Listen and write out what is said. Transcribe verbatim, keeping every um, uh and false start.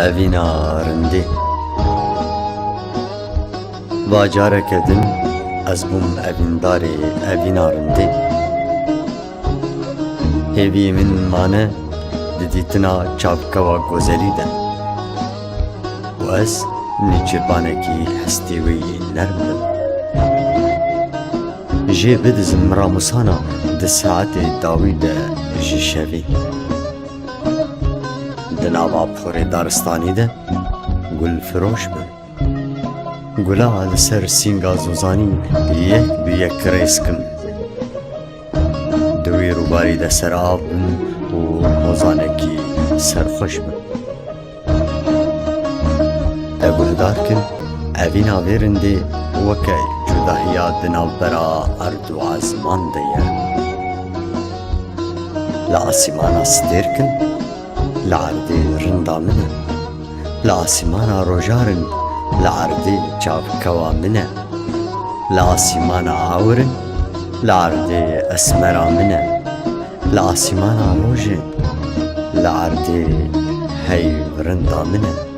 Evîna rindê. Va careke din ez bûm evîndarê evîna rindê. Hêviyê min mane di dîtina çavkewa gozelî de û ez nêçêpanekî hestê wê yê nerm bim. Jê bidizim ramûsana di saetê dawî de ji şevê. Di nava porê daristanî de gul firoş bim. Gula li ser sînga zozanî yek bi yek rêz kim. Di wî rûbarî de serav bim û hozanekî serxweş bim. Te guhdar kin, evîna vê rindê weke cudahiya di navbera erd û ezman de ye. Li asîmana stêr kin, li erdê rinda min e. Li asîmana rojar in, li erdê çavkewa min e. Li asîmana awir in, li erdê esmera min e. Li asîmana rojê, li erdê heyv rinda min e.